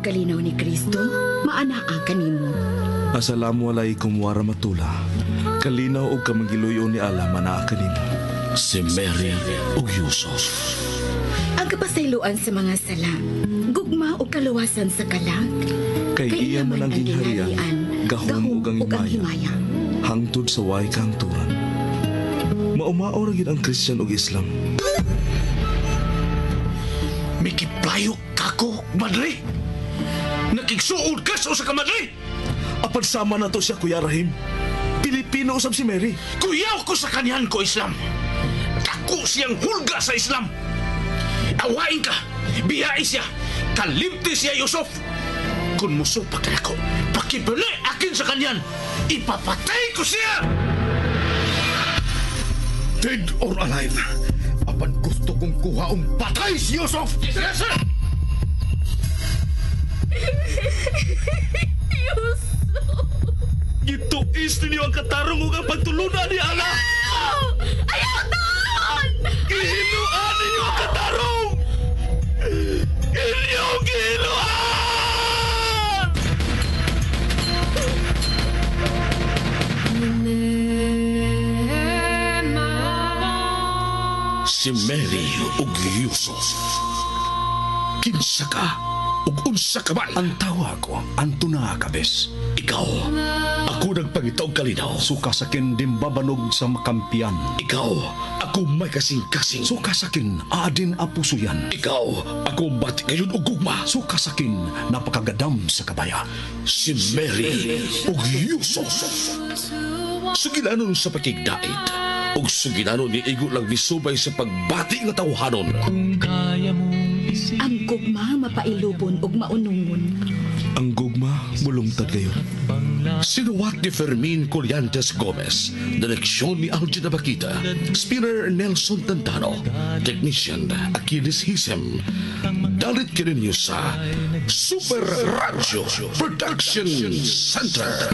kalinaw ni Kristo, maanaa kanimo. Assalamu alaikum warahmatullah. Kalinaw og kamangiluyo ni Allah manaa kanimo. Si Mary ug Yusuf. Ang kapasayloan sa mga sala, gugma ug kaluwasan sa kalag. Kay iya man ang gingharian, gahom ug ang himaya. Hangtod sa way kahangturan. Maumao ra gyud ang Christian ug Islam. Mikiplayo kako, madre. Nakigsuod ka sa usa ka madre. Apan sama na to siya, Kuya Rahim. Pilipino usab si Mary. Kuyaw ko sa kanyan ko, Islam. Dako siyang hulga sa Islam. Awain ka, biyai siya, kalimti siya, Yusuf. Kung musupak na ako, pakibali akin sa kanyan, ipapatay ko siya! Dead or alive, apan gusto kong kuhaong patay si Yusuf! Yes, sir! Yusuf! Gituis ninyo ang katarong ug ang pagtulunan ni Allah! Ayaw taon! Gihinuan ninyo ang katarong! Inyong gihinuan! Si Mary ug Yusuf. Kinsa ka ug unsa ka man? Ang tawa ko, Antona Cabes. Ikaw, ako nagpangita og kalinaw. Suka sakin dimbabanog sa makampiyan. Ikaw, ako may kasing-kasing. Suka sakin adin apusuyan. Ikaw, ako bati ngayon og gugma. Suka sakin napakagadam sa kabaya. Si Mary ug Yusuf. Sugilanon sa pakigdait ug sugilanon ni igo lang misubay sa pagbati nga tawhanon. Ang gugma mapailubon ug maunungon. Ang gugma mulungtad kayo. Sinuwat ni Fermin Collantes Gomez, direksyon ni Algin Abakita, spinner Nelson Tantano, technician Achilles Hisem. Dalit kininyo sa Super Radio Production Center.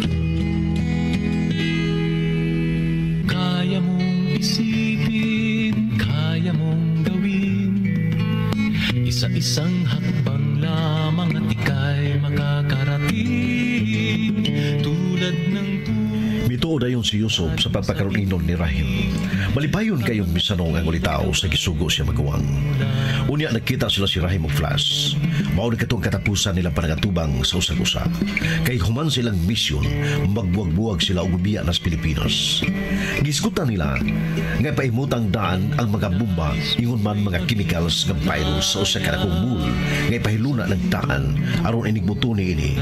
Kaya mong isipin, kaya mong gawin. Isa-isang hakbang lamang at ika'y makakarating. Tulad ng Mituo dayon si Yusuf sa pagpakaroon ni Rahim. Malipayon kayong misanong ang ulitaw sa gisugo siya maguwang. Unya nagkita sila si Rahim og Flash. Mao ni katong katapusan nilang panangatubang sa usag-usa. Kay human silang misyon, magbuwag-buwag sila og biya nas Pilipinas. Gisgutan nila nga pahimutang daan ang mga bomba ingon man mga chemicals nga virus sa usa ka dakong mall nga ipahiluna ng daan aron inig muto ni ini.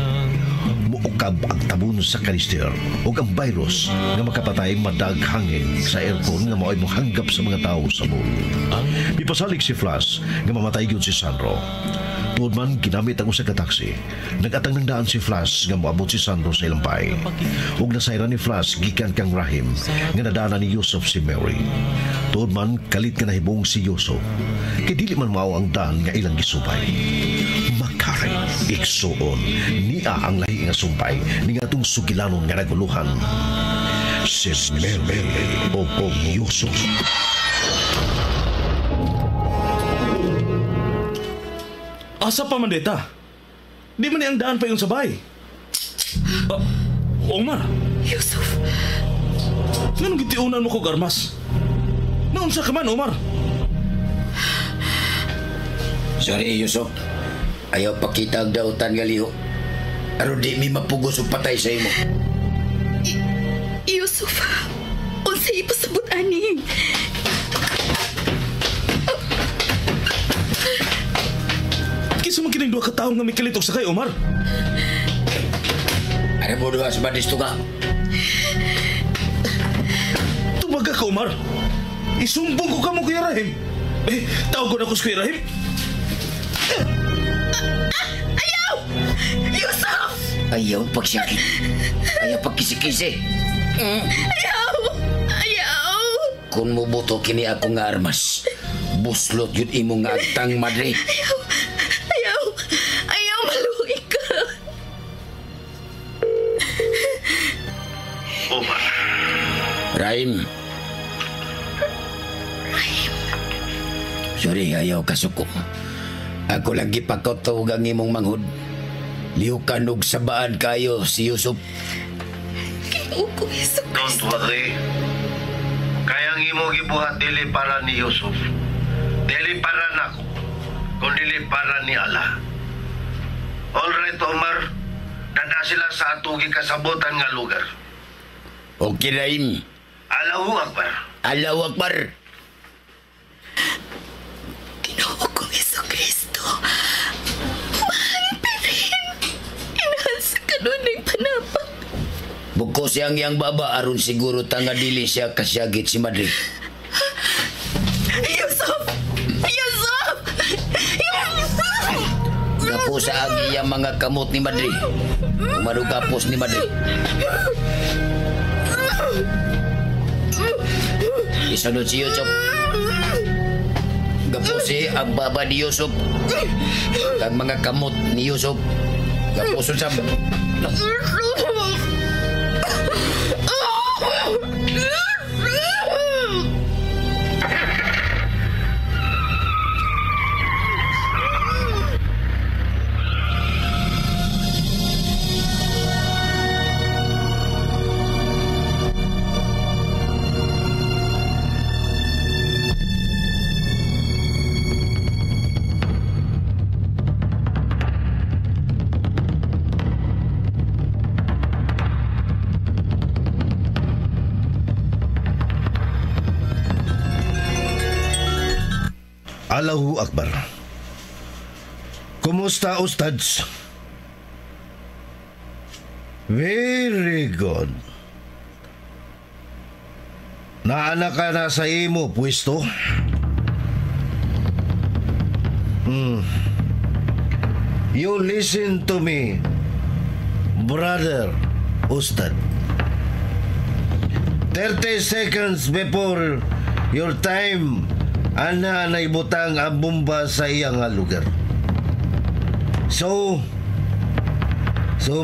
Muukab ang tabon sa kanister ug ang virus nga makapatay madag hangin sa aircon nga mao'y mohanggap sa mga tao sa mall. Mipasalig si Flash nga mamatay gyud si Sandro. Tuod man ginamit ang usa ka taxi. Nagatang ng daan si Flash nga moabot si Sandro sa ilang bahay. Ug nasayran ni Flash gikan kang Rahim nga nadana ni Yusuf si Mary. Tuod man kalit nga nahibong si Yusuf. Kay dili man mao ang daan nga ilang gisubay. Makari, igsuon, niya ang lahi nga sumpay ni ngatong sugilanon nga naguluhan. Si Mary o Yusuf. Asa pa man deta? Di man ni ang daan pa yung sabay. Omar, Yusuf, nganong gitiunan mo ko garmas? Naunsa ka man, Omar? Sorry, Yusuf. Ayaw pakita ang dautan nga liho. Aron di mi mapugos og patay sa imo. Yusuf, unsay ipasabot ani? Kinsa man kining duha ka tawo nga mikalit og sakay, Omar? Ano mo duha sa badisto ka? Tumaga ka, Omar. Isumbong ko kamo, Kuya Rahim. Eh, tawag ko na ko si Kuya Rahim. Ayaw! Yusuf! Ayaw pagsakit. Ayaw pagkisikisi. Ayaw! Ayaw! Kung mubuto kini ako nga armas, buslot yun imo nga agtang madre. Ayaw! Ayaw! Ayaw, maluhi ka! Omar. Rahim. Rahim. Sorry, ayaw kasuko. Ako lang gipakotog ang imong manghud. Lihukan og sabaan kayo si Yusuf. Ginoo ko, Hesus Don't Kristo. worry. Kaya ang imo gibuhat dili para ni Yusuf. Dili para nako. Kun dili para ni Allah. All right, Omar. Dada sila sa atugi kasabutan nga lugar. Okay, Rahim. Allahu Akbar. Allahu Akbar. Ginoo ko, Hesus Kristo. Mahal pirin. Inahan sa kanunay panapa. Buko siyang iyang baba aron siguro tanga dili siya kasyagit si Madre. Yusuf! Yusuf! Yusuf! Gapo sa agi iyang mga kamot ni Madre. Kumaro gapos ni Madre. Isunod si Yusuf. Gapo si ang baba ni Yusuf. Kag mga kamot ni Yusuf. Gapo sa Allahu Akbar. Kumusta, Ustads? Very good. Naana ka na sa imo pwesto? You listen to me, brother Ustad. 30 seconds before your time, ana naibutang ang bomba sa iyang lugar. So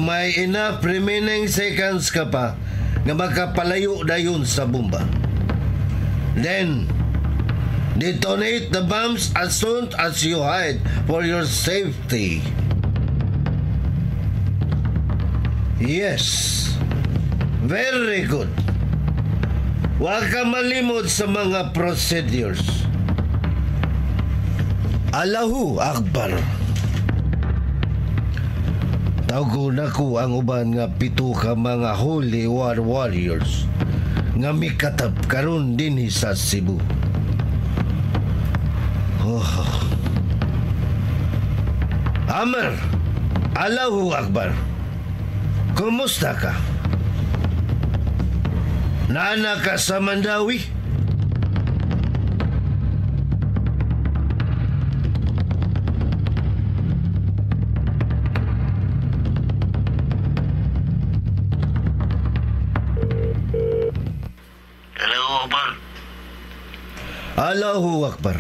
may enough remaining seconds ka pa nga makapalayo dayon sa bomba. Then, detonate the bombs as soon as you hide for your safety. Yes. Very good. Huwag ka malimot sa mga procedures. Allahu Akbar. Tawgo na ko ang uban nga 7 ka mga holy war warriors nga mikatab karon dinhi sa Cebu. Oh. Amr, Allahu Akbar. Kumusta ka? Naana ka sa Mandawi? Allahu Akbar.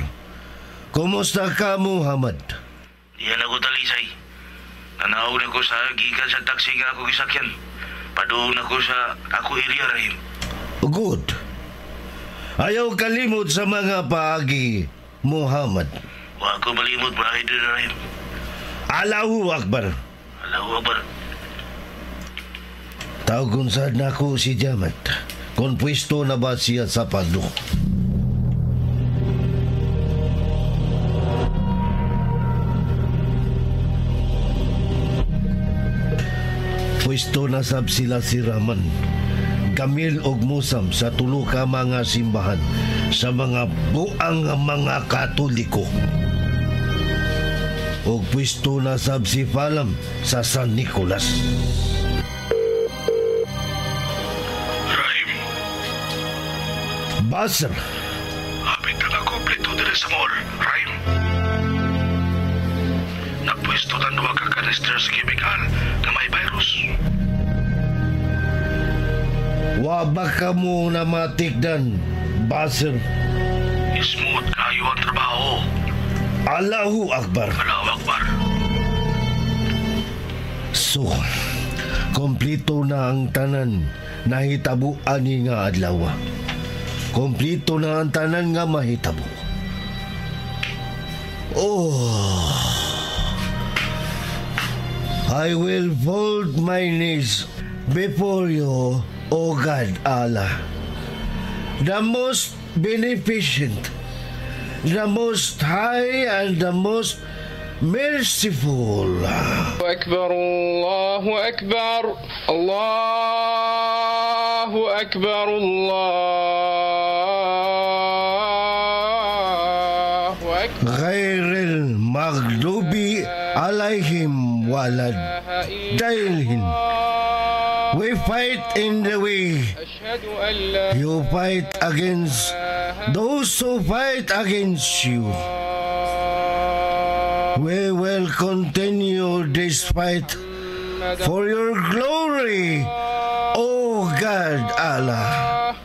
Kumusta ka, Muhammad? Diyan ako talisay. Nanawag na ko sa gikan sa taxi nga ako gisakyan. Paduong na ko sa ako area, Rahim. Good. Ayaw kalimot sa mga paagi, Muhammad. Wa ko malimot, Rahim. Allahu Akbar. Allahu Akbar. Tawgon sad nako si Jamat. Kung pwesto na ba siya sa pado. Pwesto na sab sila si Raman, Gamil og Musam sa tulo ka mga simbahan sa mga buang mga Katoliko. Og pwesto na sab si Falam sa San Nicolas. Rahim. Basar. Hapit na nakompleto diri sa mall, Rahim. Nagpwesto na duha ka kanister sa chemical na may virus. Wa ba ka mo na matigdan, Basir? Smooth kayo ang trabaho. Allahu Akbar. Allahu Akbar. So, kompleto na ang tanan nahitabo ani nga adlaw. Kompleto na ang tanan nga mahitabo. Oh. I will fold my knees before you, O God Allah, the most beneficent, the most high, and the most merciful. أكبر الله أكبر الله أكبر الله أكبر غير المغضوب عليهم ولا الضالين. We fight in the way أشهد أن لا you fight against those who fight against you. We will continue this fight for your glory, O God Allah.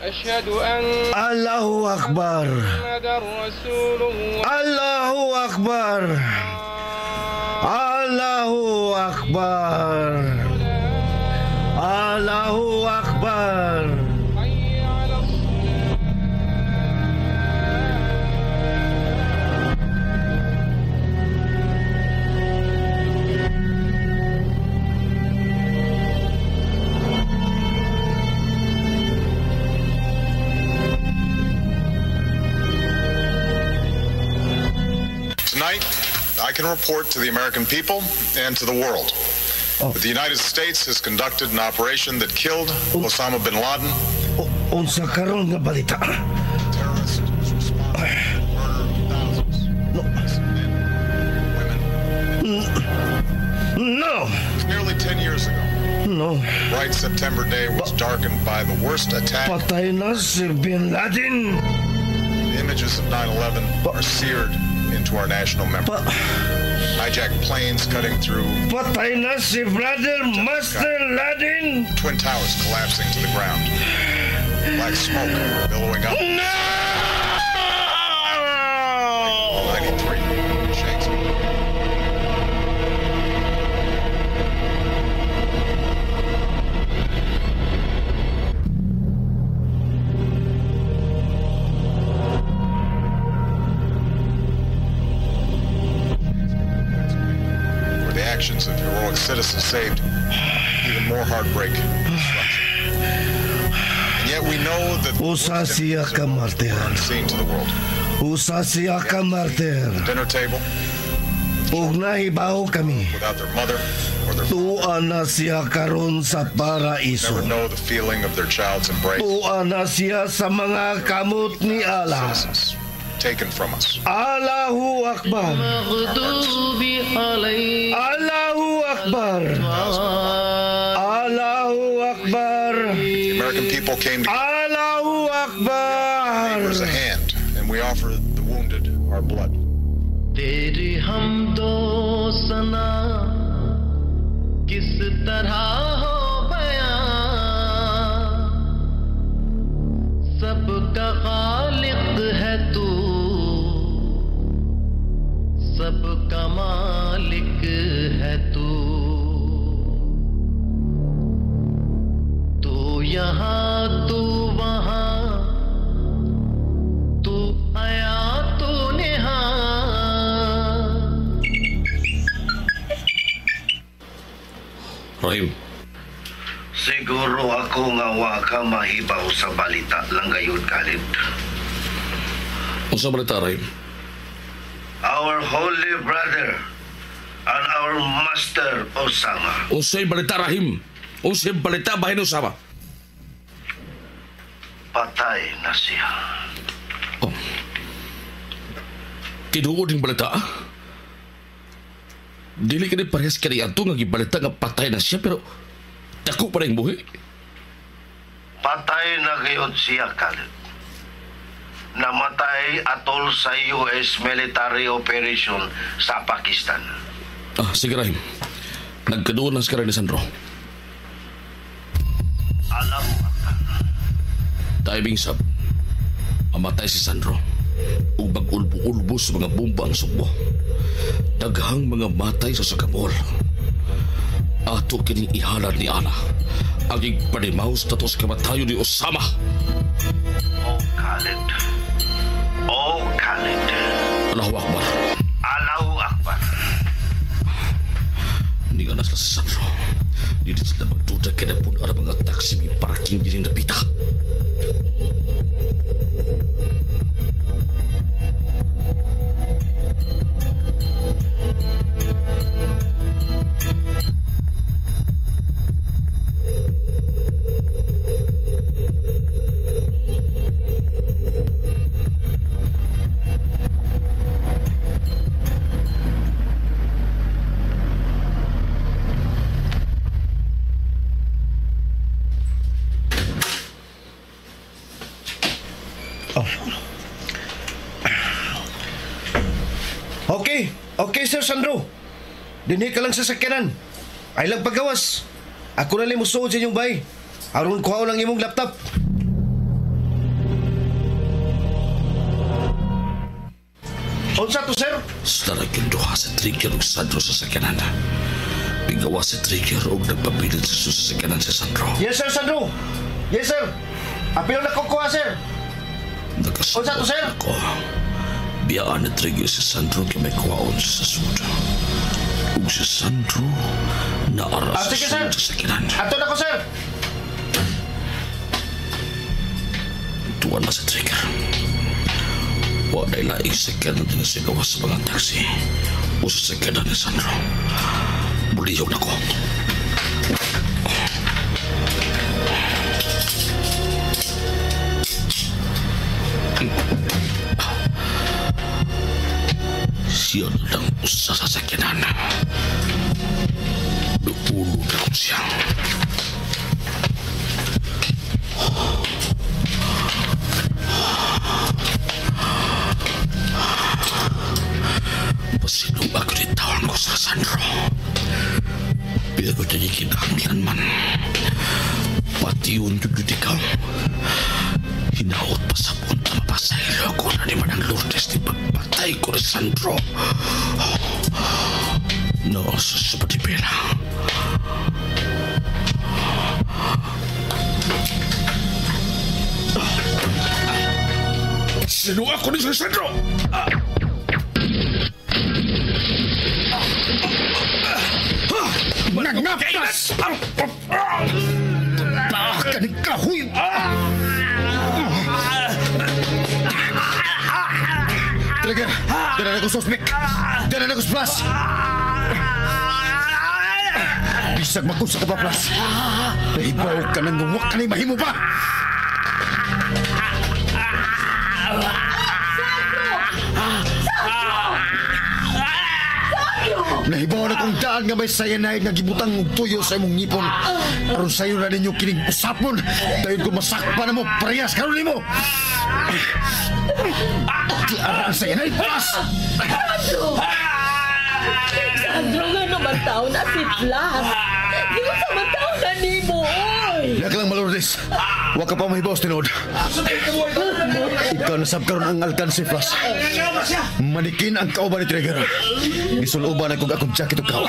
أشهد أن Allahu Akbar. محمدا رسول الله Allahu Akbar. Allahu Akbar. Allahu Akbar. حي على الصلاة Tonight, I can report to the American people and to the world that the United States has conducted an operation that killed Osama bin Laden. Unsa karon nga balita? Terrorist was responsible for the murder of thousands No. men, women. No. It was nearly 10 years ago. No. Bright September day was darkened by the worst attack. Patay na si Bin Laden. The images of 9/11 are seared into our national memory. Hijacked planes cutting through Patay na si Brother Master Laden. Twin towers collapsing to the ground. Black smoke billowing up. No! 93 shakes. Where the actions of heroic citizens saved even more heartbreak and destruction. And yet we know that the Usa worst siya images ka of martir. were unseen to the world. Usa siya ka martir. The dinner table Ug nahibaw kami. without their mother or their Tuwa na siya karon sa paraiso. never know the feeling of their child's embrace. Tuwa na siya sa mga kamot ni Allah. Citizens taken from us. Allahu Akbar. Allahu Akbar. Allahu Akbar. The American people came to Allahu Akbar. neighbors a hand, and we offer the wounded our blood. तेरी हम दो सना किस तरह हो बयां सबका खालिक है तू सबका मालिक है तू तू यहाँ तू वहाँ तू आया तू Neha Rahim, Siguro ako nga wa ka mahibaw sa balita lang gayud Khalid. unsa balita Rahim? Our holy brother and our master Osama. Unsay balita Rahim? Unsay balita bahin Osama? Patay na siya. Oh. Tinuod ning balita? ah? Dili kini parehas kani adto nga gibalita nga patay na siya pero dako pa rin buhi. Patay na gayud siya Khalid. Namatay atol sa US military operation sa Pakistan. Ah, sige Rahim. Nagkaduol na si ni Sandro. Alam Diving sub. Mamatay si Sandro. Ug mag-ulbo-ulbo sa mga bomba ang Sugbo. Daghang mga matay sa sakamol. Ato kining ihalad ni Ana. Aging panimaus tato sa kamatayon ni Osama. Oh Khalid. Oh Khalid. Allahu Akbar. Allahu Akbar. Tinga na sila sa Sandro. Dito sila magduda kaya na puno ang mga taxi may parking din napita. Okay, Sir Sandro. Dinhi ka lang sa sakyanan. Ay lang paggawas. Ako na lang musuod sa inyong bay. Aron kuhaon ang imong laptop. Unsa to, sir? Sila yung duha sa Trigger ug Sandro sa sakyanan. Pigawas si Trigger ug nagpabilin sa sakyanan si Sandro. Yes, Sir Sandro. Yes, sir. Apil na ko kuha, sir. Unsa to, sir? Ako. Biyaan ni Trigger si Sandro kay may kuhaon sa sud. Ug si Sandro naara sa sud sa sakyanan. Ato na ko, sir. Tuwan na si Trigger. Wa na ilaing sakyanan din sigawa sa mga taxi o sa sakyanan ni Sandro. Buliyog na ko. Siya na lang usa sa sakyanan. Duulo na ko siya. Pasilong ako di tawon ko sa Sandro. Pero dili kinahanglan man. Pati yun jud ikaw. Hinaot pa sa punta mapasaylo ako na ni Manang Lourdes di pagpatay ko ni Sandro. No, sa patipira. Sino ako ni Sandro? Nangaptas! Baka ni kahoy! Trigger! Dala na ko suspect! Dala na ko splash! Bisag magunsa ka pa, Flash! Nahibaw ka nang nguwak ka na mahimo ba? Nahibaw na kong daan nga may cyanide nga gibutang og tuyo sa imong ngipon. Aron sayo na ninyo kining usapon. Dayon ko masakpa na mo, parehas karon nimo. Di ara ang cyanide, Flash! Sandro! Sandro, nga naman taon na si Flash. Di mo sa man taon na nimo, oy! Yak lang, Malurdes. Wa ka pa mahibaw sa tinuod. Ikaw na sab karon ang alkansi, Flash. Manikin ang kauban ni Trigger. Gisuloban ako akong jacket ug kaw.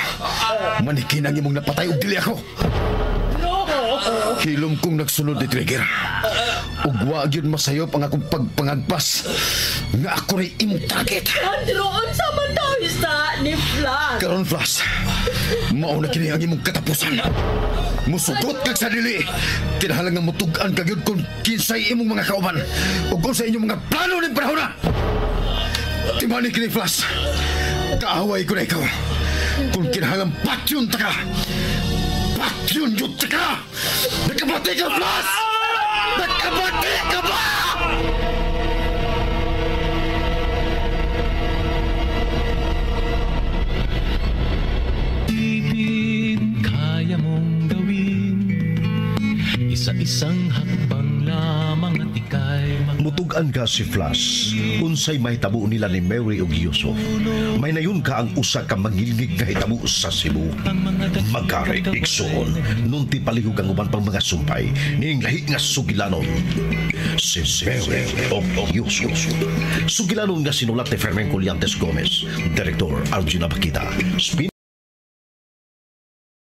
Manikin ang imong napatay og dili ako. Hilom kong nagsunod ni Trigger. Ug wa gyud masayop ang akong pagpangagpas nga ako ray imong target. Sandro, unsa man taon sa ni Flash? Karon, Flash, mao na kini ang imong katapusan. Musugot kag sa dili. Kinahanglan nga mutug-an ka gyud kung kinsay imong mga kauban ug kung sa inyong mga plano ning panahona. Timani kini, Flash. Kaaway ko na ikaw. Kung kinahanglan patyon ta ka. Patyon yun ta ka! Nakabati ka, Flash! Nakabati ka ba? Kaya mong gawin. Isa-isang hakbang lamang at ika'y Mutug-an ka si Flash. Unsay mahitabo nila ni Mary ug Yusuf. May nayon ka ang usa ka mangilngig nga hitabo sa Cebu. Magkari igsuon nunti palihog ang uban pang mga sumpay ning lahi nga sugilanon. Si Mary ug Yusuf. Sugilanon nga sinulat ni Fermin Collantes Gomez, Direktor Arjuna Bakita. Spin